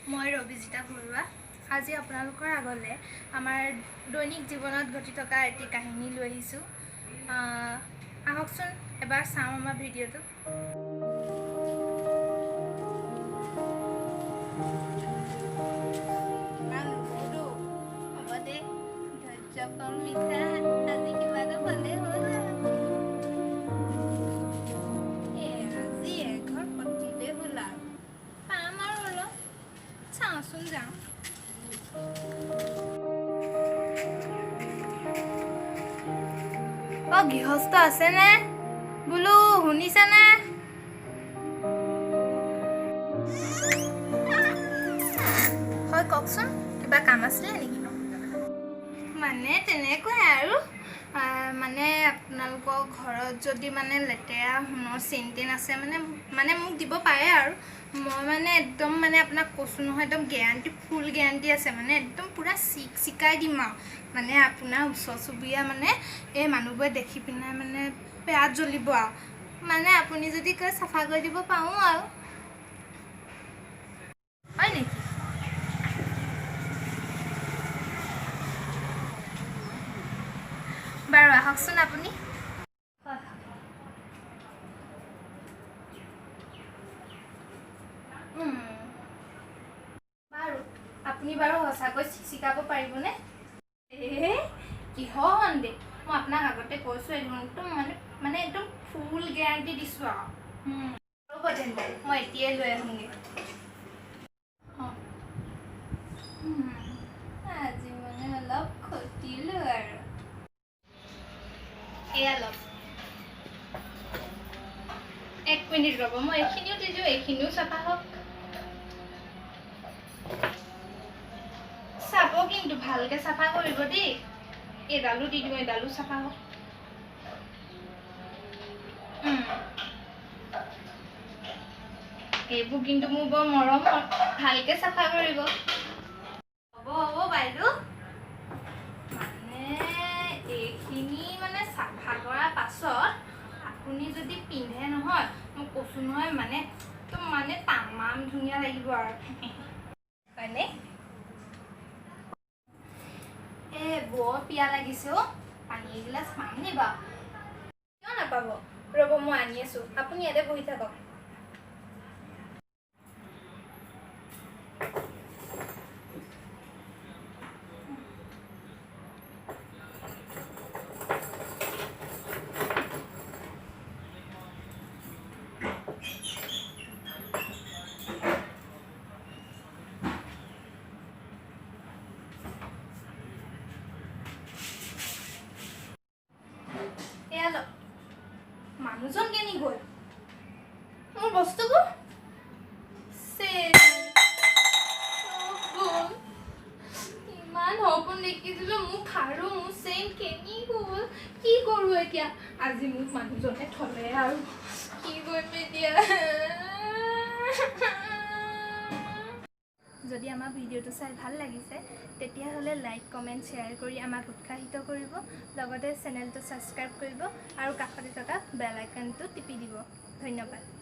মই ৰবিজিতা বৰুৱা। আজি আপোনালোকৰ আগলৈ আমাৰ দৈনিক জীৱনত ঘটি থকা এটি কাহিনী লৈ আহিছোঁ। আহকচোন এবাৰ চাওঁ আমাৰ ভিডিঅ'টো। ইমান নকৰো, হ'ব দে, ধৈৰ্য ফল মিঠা। আজি কিবা এটা পালে হ'ল আৰু। এ আজি এঘৰ পাতিলেই হ'ল আৰু, পাম আৰু অলপ চাওঁচোন যাওঁ। অ গৃহস্থ আছেনে বোলো, শুনিছেনে? হয়, কওকচোন, কিবা কাম আছিলে নেকি? মানে তেনেকুৱাই আৰু, মানে আপোনালোকৰ ঘৰত যদি মানে লেতেৰা সোণৰ চেইন টেইন আছে, মানে মানে মোক দিব পাৰে আৰু। মই মানে একদম মানে আপোনাক কৈছোঁ নহয়, একদম গেৰাণ্টি, ফুল গেৰাণ্টি আছে, মানে একদম পূৰা চিক চিকাই দিম আৰু। মানে আপোনাৰ ওচৰ চুবুৰীয়া মানে এই মানুহবোৰে দেখি পিনে মানে পেয়াত জ্বলিব আৰু। মানে আপুনি যদি কয় চাফা কৰি দিব পাৰোঁ আৰু। হয় নেকি? বাৰু আহকচোন আপুনি। হয় হয়। বাৰু আপুনি বাৰু সঁচাকৈ চিকাব পাৰিবনে? এ কিহৰ সন্দেহ, মই আপোনাক আগতে কৈছোঁ একদম মানে মানে একদম ফুল গেৰাণ্টি দিছোঁ আৰু। ৰ'ব তেন্তে, মই এতিয়াই লৈ আহোঁগৈ। অঁ, আজি মানে অলপ খটিলোঁ আৰু। এয়া লওক। এক মিনিট ৰ'ব, মই এইখিনিও দি দিওঁ, এইখিনিও চাফা হওক। চাব কিন্তু, ভালকে চাফা কৰিব দেই। এইডালো দি দিওঁ, এইডালো চাফা হওক। এইবোৰ কিন্তু মোৰ বৰ মৰমৰ, ভালকে চাফা কৰিব। হ'ব হ'ব বাইদেউ। মানে এইখিনি মানে চাফা কৰাৰ পাছত আপুনি যদি পিন্ধে নহয়, মই কৈছোঁ নহয়, মানে একদম মানে তামাম ধুনীয়া লাগিব আৰু, হয়নে? এ বৰ পিয়াহ লাগিছে অ', পানী এগিলাচ পাম নি বাৰু? কিয় নাপাব, ৰ'ব মই আনি আছোঁ, আপুনি ইয়াতে বহি থাকক। এয়া লওক। মানুহজন কেনি গ'ল? মোৰ বস্তুবোৰ চেই, চব গ'ল। ইমান সপোন দেখিছিলোঁ, মোৰ খাৰু, মোৰ চেইন কেনি গ'ল? কি কৰোঁ এতিয়া? আজি মোক মানুহজনে থলে আৰু, কি কৰিম এতিয়া? যদি আমাৰ ভিডিঅ'টো চাই ভাল লাগিছে, তেতিয়াহ'লে লাইক, কমেণ্ট, শ্বেয়াৰ কৰি আমাক উৎসাহিত কৰিব, লগতে চেনেলটো ছাবস্ক্ৰাইব কৰিব আৰু কাষতে থকা বেল আইকনটো টিপি দিব। ধন্যবাদ।